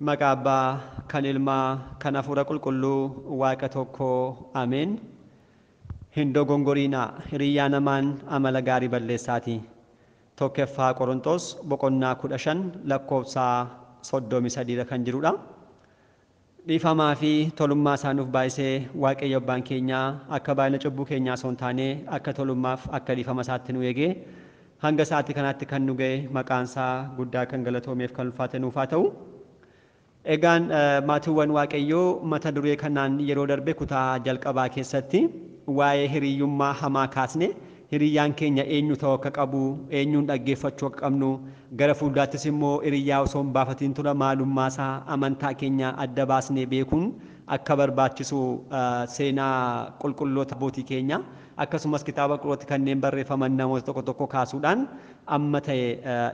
Maqaa Abbaa kan Ilmaa kan Hafuura Qulqulluu Waaqa tokko Ameen. Hin dogongoriinaa hiriyyaa namaan amala gaarii balleessaatii. Tokkoffaa Qorontos boqonnaa 15 lakkoofsa 33 irra kan jirudha. Dhiifamaa fi tolummaa isaa nuuf baay'isee Waaqayyo Abbaan keenya akka baay'ina cubbuu keenyaa osoo hin taane akka tolummaaf akka dhiifama isaatti nu eegee hanga sa'aatii kanaatti kan nu ga'e maqaan isaa guddaa kan galatoomeef kan ulfaate nuuf haa ta'u. Egaan maatiiwwan Waaqayyoo mata duree kanaan yeroo darbe kutaa jalqabaa keessatti waa'ee hiriyyummaa hamaa kaasne hiriyyaan keenya eenyu ta'uu akka qabu, eenyuun dhaggeeffachuu akka qabnu, gara fuulduraattis immoo hiriyyaa osoo hin baafatiin tura maalummaa isaa amantaa keenya adda baasnee beekuun akka barbaachisu seenaa qulqulloota abbootii keenya akkasumas kitaaba qulqulluutti kanneen barreeffaman namoota tokko tokko kaasuudhaan amma ta'e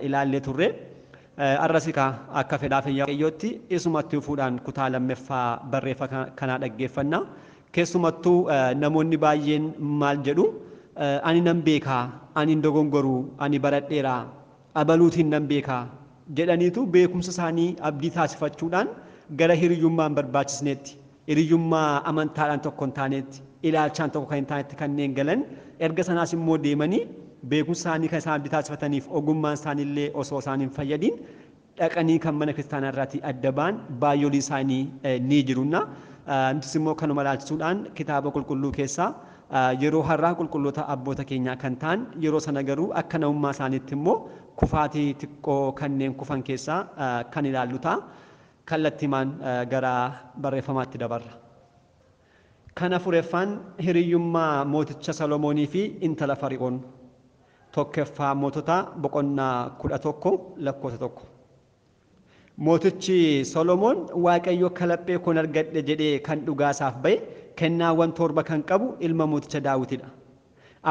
ilaallee turre. Arras akka fedhaa fi Waaqayyootti isumatti fuudhaan kutaa lammaffaa barreeffa kanaa dhaggeeffanna. Keessumattuu namoonni baay'een maal jedhu, ani nan beekaa, ani hin dogongoru, ani baradheera, abaluutiin nan beekaa jedhaniitu beekumsa isaanii abdii taasifachuudhaan gara hiriyyummaa hin barbaachisneetti, hiriyyummaa amantaadhaan tokko hin taanetti, ilaalchaan tokko kan hin taanetti kanneen galan erga sanaas immoo deemanii beekumsa isaanii kan isaan abdii taasifataniif ogummaan isaaniillee osoo isaan hin fayyadiin dhaqanii kan mana kiristaanaa irraatii adda ba'an baay'oolii isaanii ni jirunna. Nutis immoo kanuma ilaalchisuudhaan kitaaba qulqulluu keessaa yeroo har'aa qulqulloota abboota keenyaa kan ta'an yeroo sana garuu akka namummaa isaaniitti immoo kufaatii xiqqoo kanneen kufan keessaa kan ilaallu ta'a. Kallattiimaan gara barreeffamaatti dabarra. Kana afuraffaan hiriyyummaa mooticha Solomoonii fi intala Fari'oon. Tokkoffaa mootota boqonnaa 11 lakkoofsa 1. Mootichi Solomoon Waaqayyo kalaphee koon argadhe jedhee kan dhugaasaaf ba'e kennaawwan 7 kan qabu ilma mooticha Daawitidha.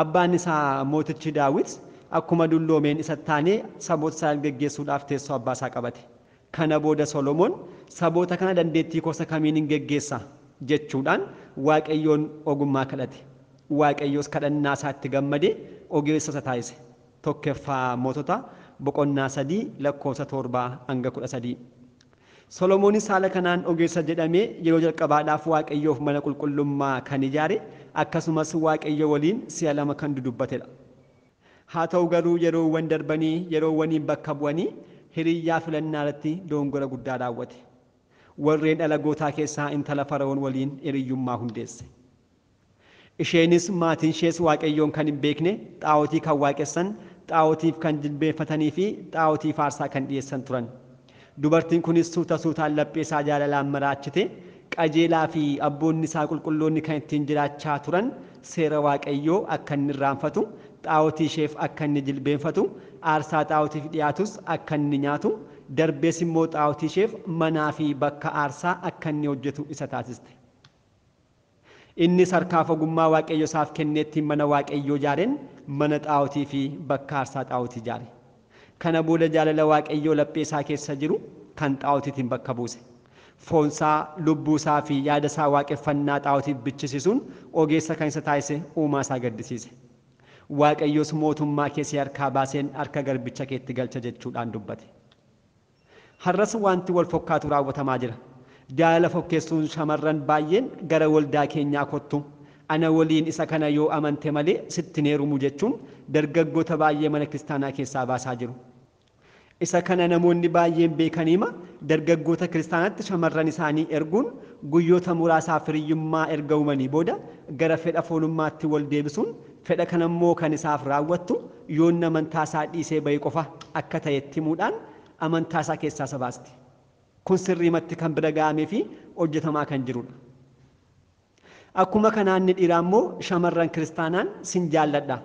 Abbaan isaa mootichi Daawit akkuma dulloomeen isa taanee saboota isaa geggeessuudhaaf teessoo abbaa isaa qabate. Kana booda Solomoon saboota kana dandeettii kosa kamiin hin geggeessa jechuudhaan Waaqayyoon ogummaa kadhate. Waaqayyoos kadhannaa isaatti gammadee ogeessa isa taasise. Tokkoffaa mootota boqonnaa 3 lakkoofsa 7 hanga 13. Solomoonis haala kanaan ogeessa jedhamee yeroo jalqabaadhaaf Waaqayyoof mana qulqullummaa kan ijaare akkasumas Waaqayyo waliin si'a 2 kan dudubbatedha. Haa ta'u garuu yeroowwan darbanii yeroowwaniin bakka bu'anii hiriyyaa filannaa irratti dogongora guddaa raawwate. Warreen dhalagootaa keessaa intala Fara'oon waliin hiriyyummaa hundeesse. Isheenis maatiin ishees Waaqayyoon kan hin beekne, xaa'otii kan waaqessan, xaa'otiif kan jilbeenfatanii fi xaa'otii faarsaa kan dhiyeessan turan. Dubartiin kunis suuta suutaan laphee isaa jaalalaan maraachite, qajeelaa fi abboonni isaa qulqulloonni kan ittiin jiraachaa turan seera Waaqayyoo akka inni irraanfatu, xaa'otii isheef akka inni jilbeenfatu, aarsaa xaa'otiif dhiyaatus akka inni nyaatu, darbees immoo xaa'otii isheef manaa fi bakka aarsaa akka inni hojjetu isa taasiste. Innis harkaaf ogummaa Waaqayyo isaaf kenneetti mana Waaqayyoo ijaareen mana xaa'otii fi bakka aarsaa xaa'otii ijaare. Kana booda jaalala Waaqayyoo laphee isaa keessa jiru kan xaa'otiitiin bakka buuse. Foonsaa, lubbuusaa fi yaada isaa waaqeffannaa xaa'otiif bichisiisuun ogeessa kan isa taasise uumaa isaa gaddisiise. Waaqayyoos mootummaa keessee harkaa baaseen harka garbicha keetti galcha jechuudhaan dubbate. Har'as wanti wal fokkaatu raawwatamaa jira. Jaalala fokkeessuun shamarran baay'een gara waldaa keenyaa kottu. Ana waliin isa kana yoo amante malee sitti hin heerumu jechuun dargaggoota baay'ee mana kiristaanaa keessaa baasaa jiru. Isa kana namoonni baay'een beekaniima dargaggoota kiristaanaatti shamarran isaanii erguun guyyoota muraasaaf hiriyyummaa erga uumanii booda gara fedha foonummaatti wal deebisuun fedha kanammoo kan isaaf raawwattu yoon amantaa isaa dhiisee bahe qofa akka ta'etti himuudhaan amantaa isaa keessaa isa baasti. Kun sirriimatti kan bira ga'amee fi hojjetamaa kan jirudha. Akkuma kanaan inni dhiiraa immoo shamarran kiristaanaan sin jaalladha.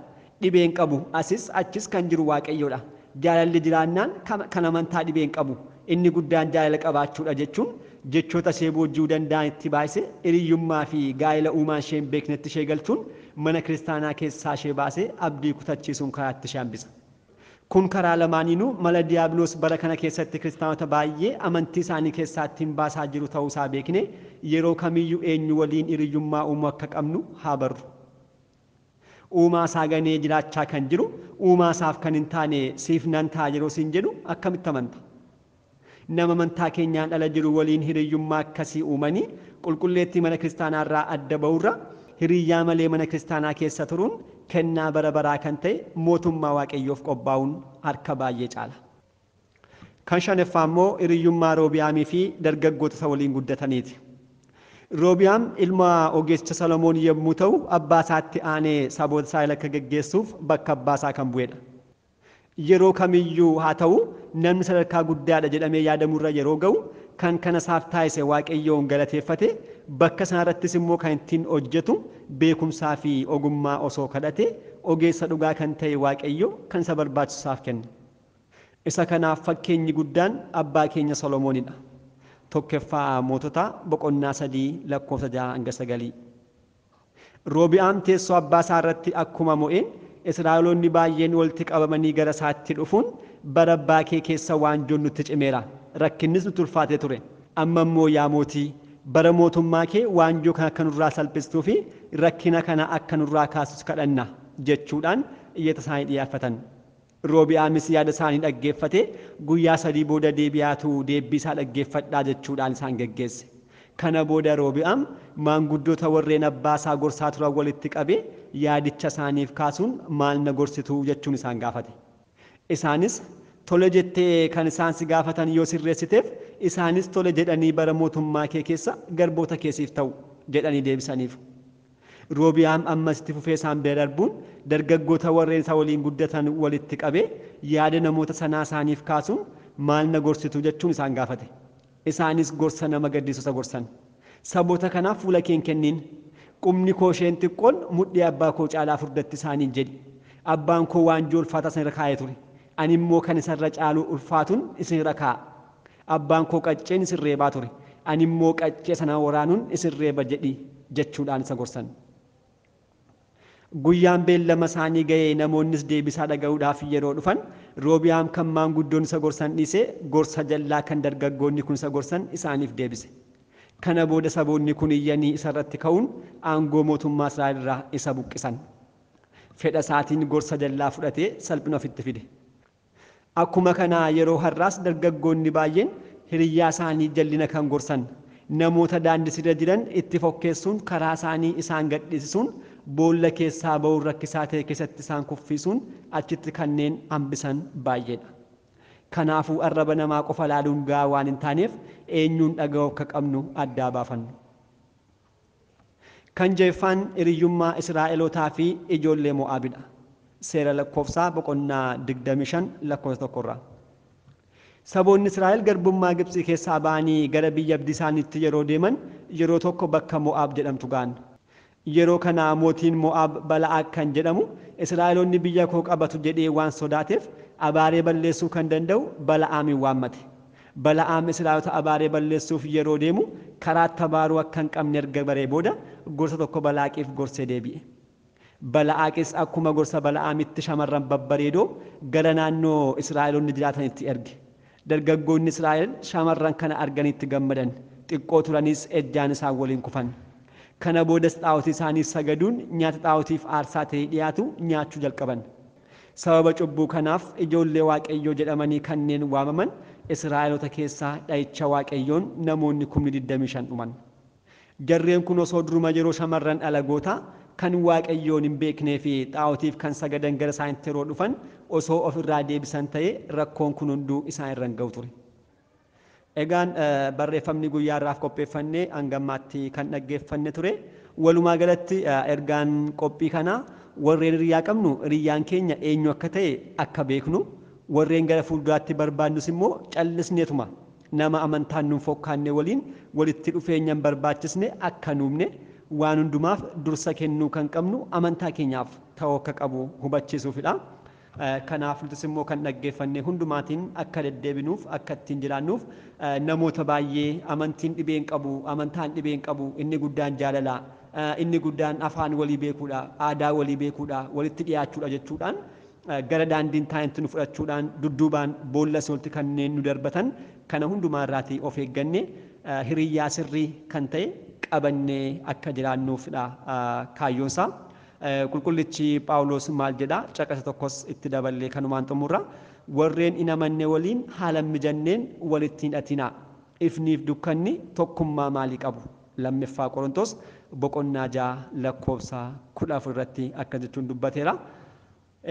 Dhibeen qabu asis achis kan jiru Waaqayyoodha. Jaalalli jiraannaan kan amantaa dhibeen qabu inni guddaan jaalala qabaachuudha jechuun jechoota ishee booji'uu danda'an itti baay'ise hiriyyummaa fi gaa'ela uumaan ishee hin beeknetti ishee galchuun mana kiristaanaa keessaa ishee baasee abdii kutachiisuun karaatti ishee hambisa. Kun karaa lamaaniinuu mala diiyaabiloos bara kana keessatti kiristaanota baay'ee amantii isaanii keessaa ittiin baasaa jiru ta'uu isaa beekne yeroo kamiyyuu eenyu waliin hiriyyummaa uumuu akka qabnu haa barru. Uumaa isaa ganee jiraachaa kan jiru uumaa isaaf kan hin taane siif nan ta'a yeroo siin jedhu akkamitti amanta? Nama amantaa keenyaan ala jiru waliin hiriyyummaa akkasii uumanii qulqulleettii mana kiristaanaa irraa adda ba'urra hiriyyaa malee mana kiristaanaa keessa turuun kennaa bara baraa kan ta'e mootummaa Waaqayyoof qophaa'uun harka baay'ee caala. Kan shanaffaa immoo hiriyyummaa Roobi'aamii fi dargaggoota isa waliin guddataniiti. Roobi'aam ilma ogeessa Solomoon yommuu ta'u abbaa isaatti aanee saboota Israa'el akka geggeessuuf bakka abbaa isaa kan bu'edha. Yeroo kamiyyuu haa ta'u namni sadarkaa guddaadha jedhamee yaadamurra yeroo ga'u kan kana isaaf taasise Waaqayyoon galateeffate bakka sanarrattis immoo kan ittiin hojjetu beekumsaa fi ogummaa osoo kadhate ogeessa dhugaa kan ta'e Waaqayyo kan isa barbaachisu isaaf kenna. Isa kanaaf fakkeenyi guddaan abbaa keenya Solomoonidha. Tokkoffaa Moototaa boqonnaa 3 lakkoofsa 6-9. Roobi'aam teessoo abbaa isaa irratti akkuma mo'een Israa'eloonni baay'een walitti qabamanii gara isaatti dhufuun bara abbaa kee keessa waanjoon nutti cimeera. Rakkinnis nutti ulfaatee ture. Amma immoo yaa mootii bara mootummaa kee waanjoo kana akka nurraa salphistuu fi rakkina kana akka nurraa kaasus kadhanna jechuudhaan iyyata isaanii dhiyaafatan. Roobi'aamis yaada isaanii dhaggeeffate guyyaa 3 booda deebi'aatu deebbii isaa dhaggeeffadhaa jechuudhaan isaan geggeesse. Kana booda Roobi'aam maanguddoota warreen abbaa isaa gorsaa turan walitti qabee yaadicha isaaniif kaasuun maal na gorsituu jechuun isaan gaafate. Isaanis tole jettee kan isaan si gaafatan yoo sirreessiteef isaanis tole jedhanii bara mootummaa kee keessa garboota keessiif ta'u jedhanii deebisaniif. Roobi'aam ammas itti fufee isaan bira darbuun dargaggoota warreen isa waliin guddatan walitti qabee yaada namoota sanaa isaaniif kaasuun maal na gorsitu jechuun isaan gaafate. Isaanis gorsa nama gaddisiisu isa gorsan. Saboota kanaaf fuula kee hin kenniin. Qubni koo isheen xiqqoon mudhii abbaa koo caalaa furdatti isaaniin jedhi. Abbaan koo waanjoo ulfaataa isin irra kaa'ee ture. Ani immoo kan isarra caalu ulfaatuun isin irra kaa'a. Abbaan koo qacceen isin reebaa ture. Ani immoo qaccee sana waraanuun isin reeba jedhi jechuudhaan isa gorsan. Guyyaan beellama isaanii ga'ee namoonnis deebisaa dhaga'uudhaaf yeroo dhufan Roobi'aam kan maanguddoon isa gorsan dhiisee gorsa jallaa kan dargaggoonni kun isa gorsan isaaniif deebise. Kana booda saboonni kun iyyanii isarratti ka'uun aangoo mootummaa Israa'el irraa isa buqqisan. Fedha isaatiin gorsa jallaa fudhatee salphina ofitti fide. Akkuma kanaa yeroo har'aas dargaggoonni baay'een hiriyyaa isaanii jallina kan gorsan namoota daandii irra jiran itti fokkeessuun karaa isaanii isaan gadhiisisuun boolla keessaa ba'uun rakkisaa ta'e keessatti isaan kuffisuun achitti kanneen hambisan baay'eedha. Kanaafuu arraba namaa qofa laaluun gahaa waan hin taaneef eenyuun dhaga'uu akka qabnu addaa baafannu. Kan jeeffaan hiriyyummaa Israa'elootaa fi ijoollee Mo'aabidha. Seera lakkoofsaa boqonnaa 25 lakkoofsa 1 irraa. Saboonni Israa'el garbummaa Gibxii keessaa ba'anii gara biyya abdii isaaniitti yeroo deeman yeroo tokko bakka Mo'aab jedhamtu ga'an. Yeroo kana mootiin Mo'aab Bala'aaq kan jedhamu Israa'eloonni biyya koo qabatu jedhee waan sodaateef abaaree balleessuu kan danda'u Bala'aamin waammate. Bala'aam Israa'elota abaaree balleessuuf yeroo deemu karaatti abaaruu akka hin qabne erga baree booda gorsa tokko Balaaqiif gorsee deebi'e. Bala'aaqis akkuma gorsa Bala'aamitti shamarran babbareedoo gara naannoo Israa'eloonni jiraatanitti erge. Dargaggoonni Israa'el shamarran kana arganitti gammadan. Xiqqoo turanis ejjaan isaan waliin kufan. Kana boodas xaa'otii isaanii sagaduun nyaata xaa'otiif aarsaa ta'ee dhiyaatu nyaachuu jalqaban. Sababa cubbuu kanaaf ijoollee Waaqayyoo jedhamanii kanneen waamaman Israa'eloota keessaa dha'icha Waaqayyoon namoonni 25,000 dhuman. Jarreen kun osoo duruma yeroo shamarran alagootaa kan Waaqayyoon hin beeknee fi xaa'otiif kan sagadan gara isaaniitti yeroo dhufan osoo ofirraa deebisan ta'ee rakkoon kun hunduu isaan irra hin ga'u ture. Egaan barreeffamni guyyaa irraaf qopheeffannee hangammaatti kan dhaggeeffanne ture. Walumaa galatti ergaan qophii kanaa warreen hiriyaa qabnu hiriyyaan keenya eenyu akka ta'e akka beeknu warreen gara fuulduraatti barbaadnus immoo callisneetuma nama amantaan nuun fokkaanne waliin walitti dhufeenya hin barbaachisne akka nuumne waan hundumaaf dursa kennuu kan qabnu amantaa keenyaaf ta'uu akka qabu hubachiisuufidha. Kanaaf nutis immoo kan dhaggeeffanne hundumaatiin akka deddeebinuuf akka ittiin jiraannuuf namoota baay'ee amantiin dhibeen qabu amantaan dhibeen qabu inni guddaan jaalala inni guddaan afaan walii beekuudha aadaa walii beekuudha walitti dhiyaachuudha jechuudhaan gara daandiin taa'inti nu fudhachuudhaan dudduubaan boolla solti kanneen nu darbatan kana hundumaa irraatii of eegganne hiriyyaa sirrii kan ta'e qabannee akka jiraannuufidha kaayyoonsaa. Qulqullichi Phaawulos maal jedha? Caqasa tokkos itti daballee kanumaan xumurra. Warreen hin amanne waliin haala hin mijanneen walitti hin hidhatinaa. Ifniif dukkanni tokkummaa maalii qabu? Lammiffaa Qorontos boqonnaa 6 lakkoofsa 14 irratti akkas jechuun dubbateera.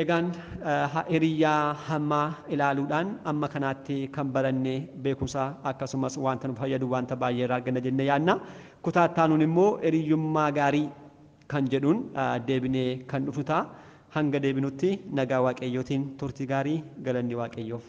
Egaan hiriyyaa hamaa ilaaluudhaan amma kanaatti kan baranne beekumsa akkasumas wanta nu fayyadu wanta baay'ee irraa arganna jennee yaadna. Kutaa itti immoo hiriyyummaa gaarii kan jedhuun deebinee kan dhufu ta'a. Hanga deebinutti nagaa Waaqayyootiin turtii gaarii, galanni Waaqayyoof.